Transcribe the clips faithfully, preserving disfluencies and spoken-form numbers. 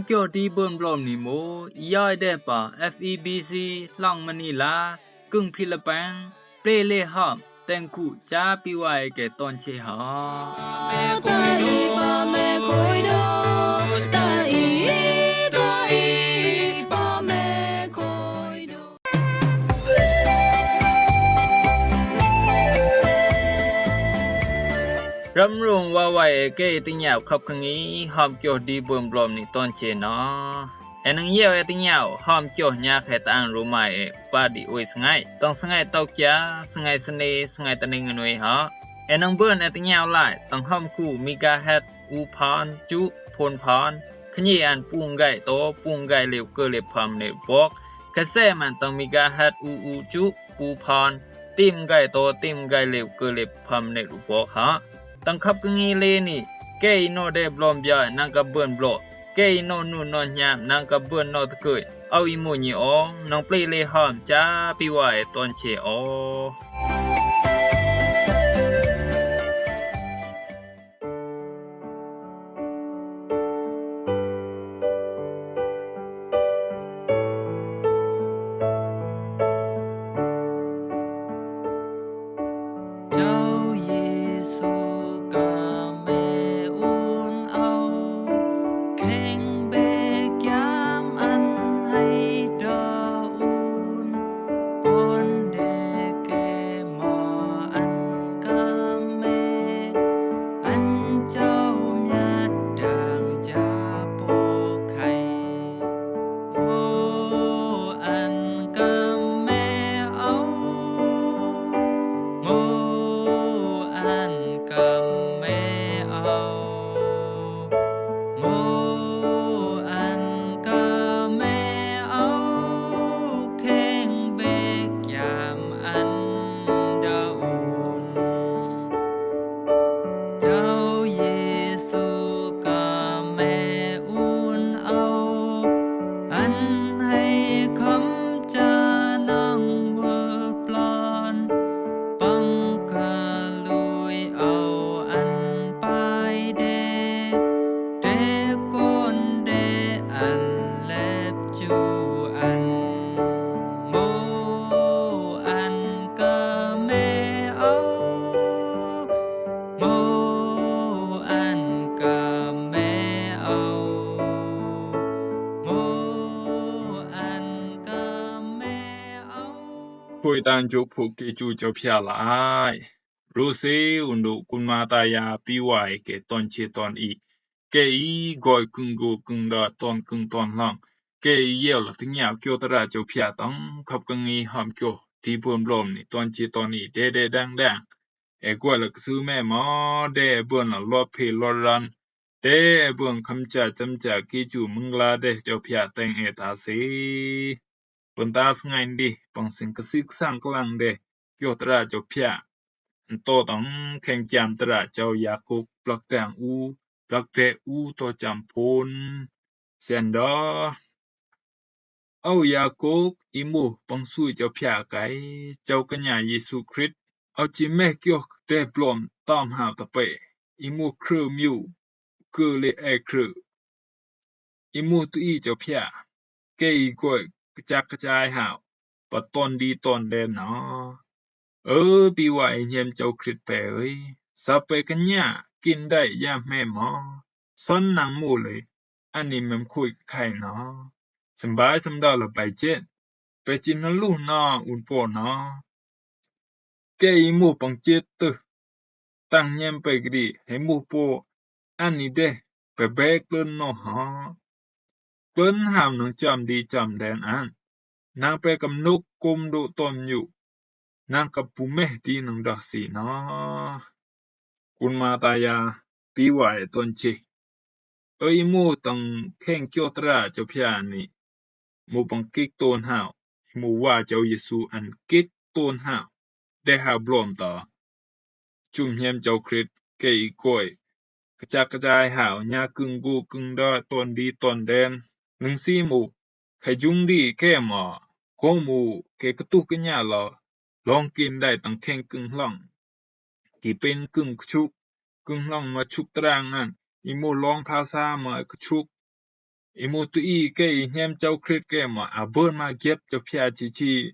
Kyo di bun blom ni mo, i yoi de pa F E B C, Long Manila, kung Philippines, ple le hom, teng ku cha pi wai ke ton che ha. Ram rung wa wai e ke i ting yau khap kang i, hom kyo di bun blom ni ton che no. E nang yau e ting yau, hom kyo nya khe ta ang ru mai e, pa di ui sngai. Tang sngai tau kia, sngai sene, sngai ta ning nui ha. E nang bun e ting yau lai, tang hom ku megahertz u phan, chu, phun phan. Khnyi an pung gai to, pung gai liu ke liu pham ne bok. Khe se man tang megahertz u u chu, u phan. Tim gai to, tim gai liu ke liu pham ne bok ha. Tang khap kang i le ni, ke i no de blom bia, nang ka bun blo. Ke i no nu no nyam, nang ka bun no tkui. Au i mo nyi o, nang ple le hom, cha pi wai e ton che o. Chau Yesu ka me un au, kheng be kiam an hai da un, kon de ke ma an ka me, an chau miat dang ja po khai. Mo an ka me au, mo an ka me au, mo an ka me au, kheng be kiam an da un. Chau Yesu ka me un au, an hai kham cha nang wơ plan, pang ka lui au an pai de, de kon de an lep chu an. Mo an ka me au, mo an ka me au, mo an ka me au. Khoi tang jok phu ke chu chau phia la ai. Ru se un du kun ma ta ya pi wai ke ton che ton i. Ke i goi kung gu kung da ton kung ton long. Ke i yau la ting yau kyo ta ra chau phia tang khap kang i hom kyo ti bun blom ni ton che ton i de de dang dang. E goi la ksu me mo de e bun la lo phe lo ran. De e bun kham cha cham cha ki chu mung la de chau phia teng e ta se. Bun ta sngai ndi, pang sing ka sik sang klang de, kyo ta ra chau phia. Nto tang kheng kiam ta ra chau Yakub, plak dang u, plak de u to cham phun. Sian do. Au Yakub, i mu pang sui chau phia kai, chau ka nya Yesu Krist. Au chi meh kyo de blom tam hau ta pe, i mu kru miu, kru le e kru. I mu tu i chau phia, ke i goi kachak kachai hau, pa ton di ton den no. Ơ pi wai i nyem chau Krist pe ơi, sa pe ka nya, kin dai ya me mo, son nang mu le, ani mem khui khai no. Symbai symdau la bai chen, pe chin na lu no un po no. Ke i mu pang chet tơ, tang nyem pe gri, he mu po, ani de, pe be klun no ha. Klun ham nang cham di cham den an. Nang pe kam nuk kum du ton yu. Nang ka pu meh di nang dah si no. Kun ma ta ya, pi wai ton che. Ơ i mu tang kheng kyo ta ra chau phia ni. Mu pang kik ton hau. I mu wa chau Yesu an kik ton hau. De hau blom ta. Chum nyem chau Krist ke i goi. Kachak kachai hau nya kung gu kung da ton di ton den. Nung si mu. Khai jung di ke ma. Ko mu ke katu ka nya la. Long kin dai tang kheng kung long. Ki pen kung kchuk. Kung long ma chuk ta ra ngan. I mu long pha sa ma kchuk. I mut tui kê i hñem châu Krist kê mă a bơn mă giĕp châu phiă chi chi.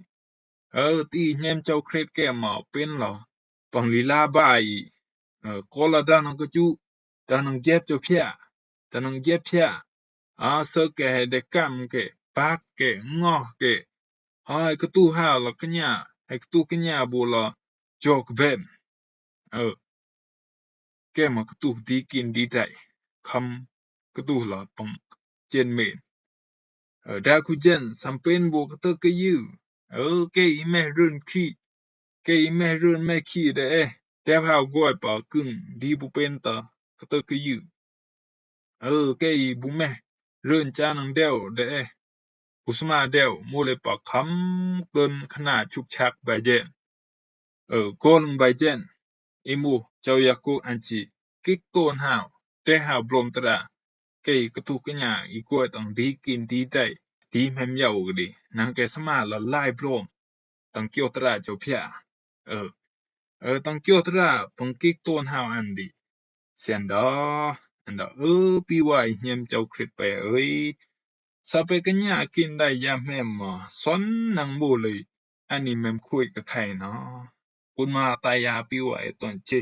Ơ, tui hñem châu Krist kê mă pên lơ păng lila bai. Ơ, kô lơ dang nâng kơ chu, dang nâng giĕp châu phiă, dang nâng giĕp phiă. A, sơ kê he de kam kê, bak kê, ngok kê. Hơi kơ tu hao lơ kơ ña, hơi kơ tu kơ ña bu lơ jok bem. Ơ, kê mă kơ tu di kin di dai, khăm kơ tu lơ păng chen men. Ơ, da ku jen, sam pên bu kơ tơ kơ yư. Ơ, kê i meh rơn ki, kê i meh rơn meh ki de e. Tep hao goi pa kưng, di bu pên tơ, kơ tơ kơ yư. Ơ, kê i bu meh rơn cha nâng deo de e. Bu sma deo, mu le pa khăm kơn khana chuk chak bai jen. Ơ, kôn bai jen, i mu, châu Yakub an chi, kik tôn hao, te hao blom tra, kê i kơ tu kơ ña, i kôi tang di kin di dai, di mem yau kơ di, nâng kê sma lơ lai blom, tang kio tra châu phiă. Ơ, ơ, tang kio tra, păng kik tôn hao an di. Sian đa, an đa, ơ, pi wai hñem châu Krist pe ơi. Sa pe kơ ña kin dai ya mem mă, son nâng mu le, ani mem khui kơ thai nơ. Un mă tai ya pi wai ton chi.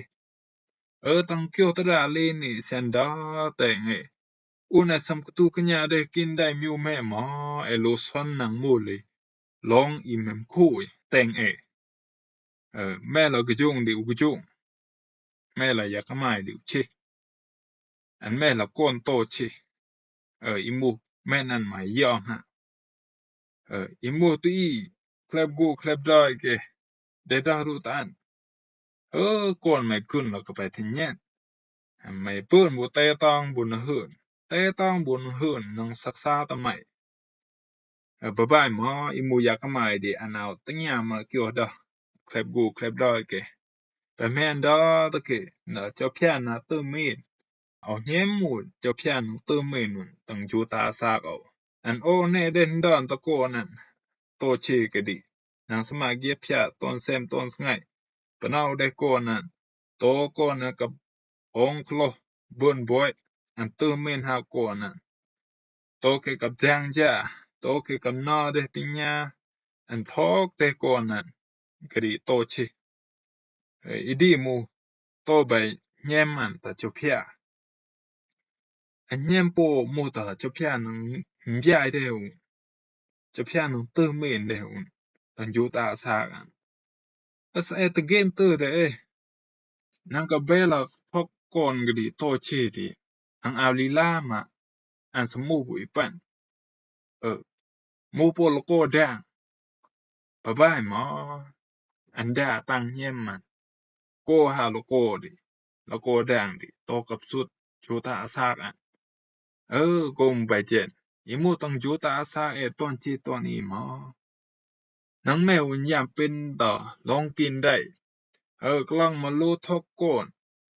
Ơ, tang kio tra le ni sian đa teng e. Un e sam kơ tu kơ ña de kin dai miu mem mă, e lu son nâng mu le. Long i mem khui teng e. Ơ, meh lơ kơ jung di u kơ jung. Meh lơ yak mai di u chi. An meh lơ kon to chi. Ơ, i mu, meh nan mai yom ha. Ơ, i mu tui, klep gu, klep doi kê. De da ru tan. Ơ, kon mai kun lơ kơ pai thin nhen. An mai pun bu te tong bu na hun. Te tong bu na hun, nang sak sa ta mai. Ơ, bye bye mă, i mu yak mai di an au teng ya mă kio da. Klep gu, klep doi kê. Bye men da ta kê, na châu phian na tơ men. Au hñem mu, châu phian na tơ men nun, tang ju ta sak au. An o ne den dan ta ko nan. To chi kê di. Nang sma giep phiă, ton sem, ton sngai. Panau de ko nan. To ko nan kap ong klo, bun boi. An tơ men ha ko nan. To kê kap dang ja, to kê kap na de ti ña, an thok de ko nan, kê di to chi. Ơ, i di mu, to bai hñem an ta châu phiă. An hñem po mu ta châu phiă nang mbiai de u. Châu phiă nang tơ men de u. Tan ju ta sa kan. Ơ, sa e ta gen tơ de e. Nang kap be lơ thok kon kê di to chi di. Nang au li la mă. An sa mu bu i pan. Ơ, mu po lơ ko dang. Bye bye mă. An da tang hñem man. Ko ha lơ ko di. Lơ ko dang di. To kap sut. Ju ta sak an. Ơ, ko mu bai jen. I mu tang ju ta sak e ton chi ton i mă. Nang meh un yam pên ta long kin dai. Ơ, klang mă lu thok kon.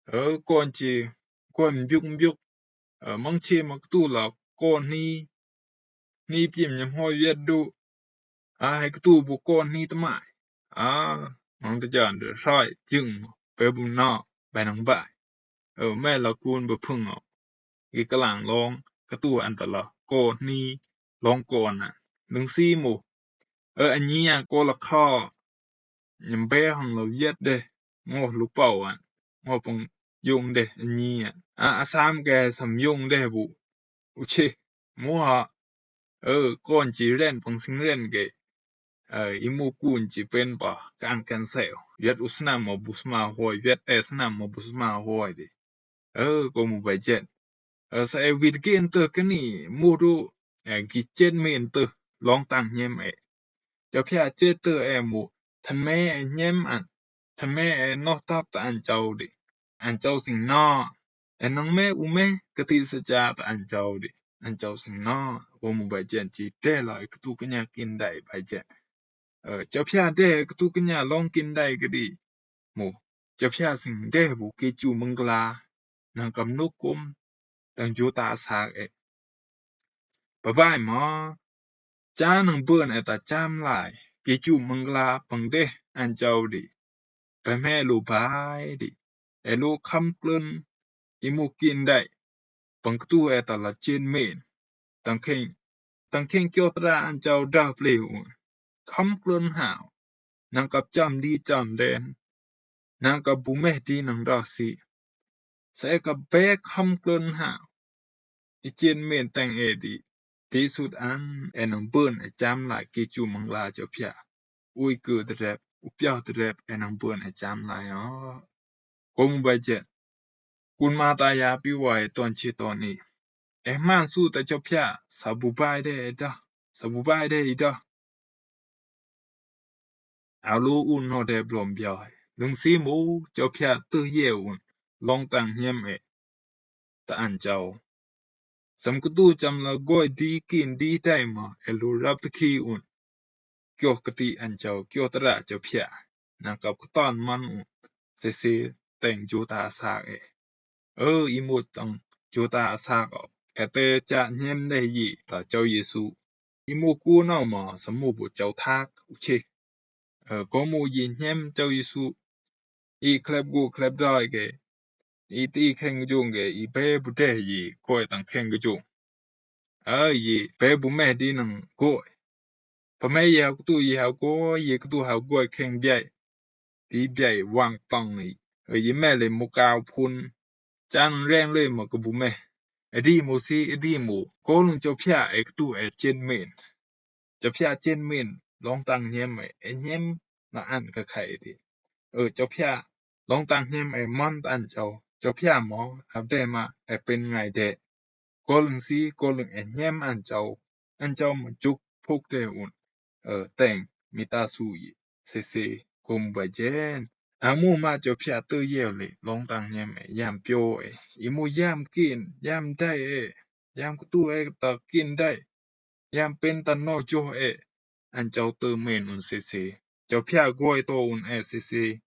Ơ, kon chi, kon mbiuk mbiuk. Ơ, mang chi mă ktu lơ kon ni. Ni pim ñam hoi wiet du. A, hai ktu bu kon ni ta mai. A, mang ta jan de sai, jưng, pe bu na, bai nang bai. Ơ, meh lơ kun bơ phung o. Gi klang long, ktu an ta lơ, ko ni, long ko na. Nung si mu. Ơ, a ñi a ko lơ kha. Ñam be hang lơ wiet de. Ngo lu pau an. Ngo pung yung de, a ñi an. A, a sam kê sam yung de bu. U chi. Mu ha. Ơ, kon chi ren pung sing ren kê. Ơ, i mu kun chi pên pa, kang kan seo. Wiet u snam mă bu sma hoi, wiet e snam mă bu sma hoi di. Ơ, ko mu bai jen. Ơ, sa e wit gen tơ kê ni, mu du, ơ, gi chen men tơ, long tang hñem e. Châu phiă chen tơ e mu, than me e hñem an, than me e noh tap ta an châu di. An châu sing na. E nang me u me, kati sa cha ta an châu di. An châu sing na, ko mu bai jen chi, de lơ e ktu kê ña kin dai bai jen. Ơ, châu phiă de ktu kê ña long kin dai kê di. Mu, châu phiă sing de bu kê chu măng kla. Nang kam nuk kum, tang ju ta sak e. Bye bye mă. Cha nang bơn e ta cham lai, kê chu măng kla pang de an châu di. Bye me lu bai di. E lu khăm klơn, i mu kin dai. Pang ktu e ta lơ chen men. Tang kheng, tang kheng kyo tla an chao da ple un. Kham klon hao. Nang kap cham di cham den. Nang kap bu meh di nang da si. Sa e kap be kham klon hao. I chien men teng e di. Ti sut an e nang bun e cham lai ki chu mang la chao phia. Ui ku drep, u pia drep e nang bun e cham lai o. Kom ba jet. Kun ma ta ya pi wai ton chi ton i. E man su ta chao phia, sa bu bai de e da. Sa bu bai de i da. A lu un no de blom biao. Lung si mu chao phia tu ye un. Long tang hiem e. Ta an chao. Sam kutu cham la goi di kin di dai ma e lu rap ta ki un. Kyo kati an chao, kyo tla chao phia. Nang kap katan man un. Se se teng ju ta sa e. Ơ, i mut tang ju ta sa o. Kate cha hiem de yi ta chao Yesu. I mu ku nau ma sa mu bu chao thak u che. Ơ, ko mu yi hiem chao Yesu. I klep gu klep dai ke. I ti kheng jung ke, i be bu de yi koi tang kheng jung. Ơ, yi be bu meh di nang koi. Pa meh yi hao kutu yi hao koi, yi kutu hao koi kheng biai. Ti biai wang pang yi. Ơ, yi meh le mu kao phun. Chan reng le ma ka bu meh. E di mu si, e di mu. Ko lung chao phia e kutu e chien men. Chao phia chien men, long tang hiem e, e hiem na an ka khai di. Ơ, chao phia, long tang hiem e man tan chao. Chao phia mo, a de ma, e pen ngai de. Ko lung si, ko lung e hiem an chao. An chao ma juk phuk de un. Ơ, teng, mi ta su yi. Se se, kom ba jen. A mu ma chao phia tu ye le, long tang hiem e, yam pio e. I mu yam kin, yam dai e. Yam kutu e ta kin dai. Yam pen ta no jo e. An chao tu men un se se. Chao phia goi to un e se se.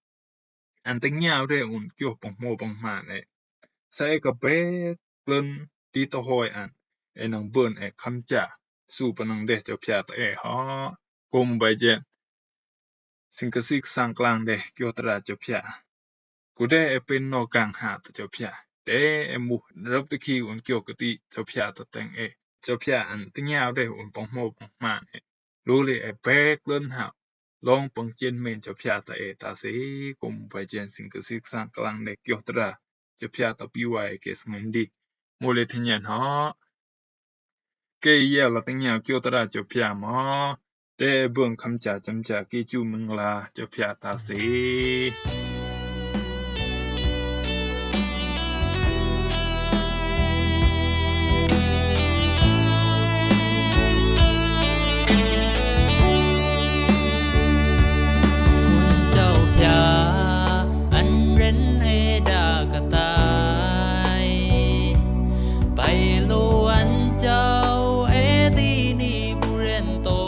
An ta ngiao de un kyo pang mo pang man e. Sa e ka be klon ti to hoi an. E nang bun e kham cha. Su pa nang de chao phia ta e ha. Kom ba jen. Sing ka sik sang klang de kyo tla chao phia. Ku de e pen no kang ha ta chao phia. De e mu rap ta ki un kyo kati chao phia ta teng e. Chao phia an ta ngiao de un pang mo pang man e. Lu le e be klon ha. Long pang chien men chao phia ta e ta se kom ba jen sing ka sik sang klang de kyo tla. Chao phia ta pi wai ke sang di. Mu le thin yen ha. Ke yau la tang yau kyo tla chao phia ma. Te bun kham cha cham cha ki chu ming la chao phia ta se. Chao phia an ren e da ka tai. Bai lo an chao e ti ni bu ren to.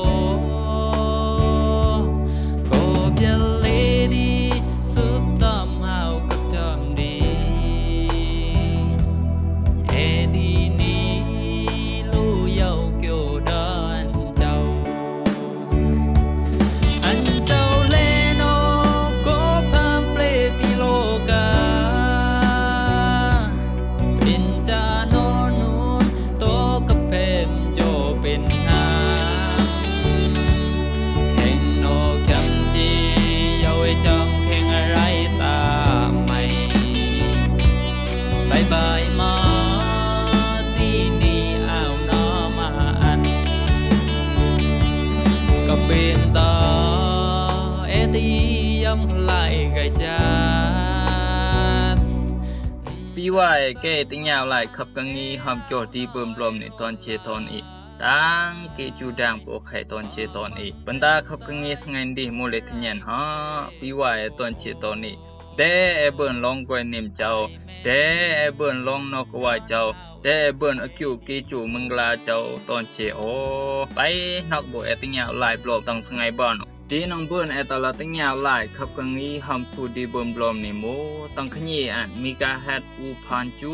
Ko bial e di sup tam hao kap cham di. E ti ni lu yau kyo da an chao. An chao le no ko pam ple ti lo ka. Pin cha no nun to ka pem jo pin ha. Kheng no kiam chi yau e cham kheng a rai ta mai. Bai bai ma ti ni au na ma an. Ka pin ta e ti yam khlai gai chat. Pi wai ke ti ngiao lai khap ka ngi hom kyo ti bum blom ni ton che ton i. Tang ke chu dang po khai ton che ton i. Bun ta khap ka ngi sngai di mu le thin yen ha. Pi wai ton che ton i. Te e bun long koi nim chao. Te e bun long nok wa chao. Te e bun a kyu ke chu mung la chao ton che o. Pai nok bu e ti ngiao lai blom tang sngai ban. Ti nang bun e ta la ti ngiao lai khap ka ngi hom ku di bum blom ni mu. Tang khnyi an megahertz u phan chu,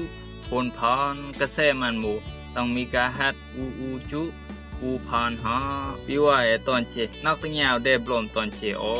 phun phan ka se man mu. Tang megahertz u u chu, u phan ha. Pi wai ton che, nak ti ngiao de blom ton che o.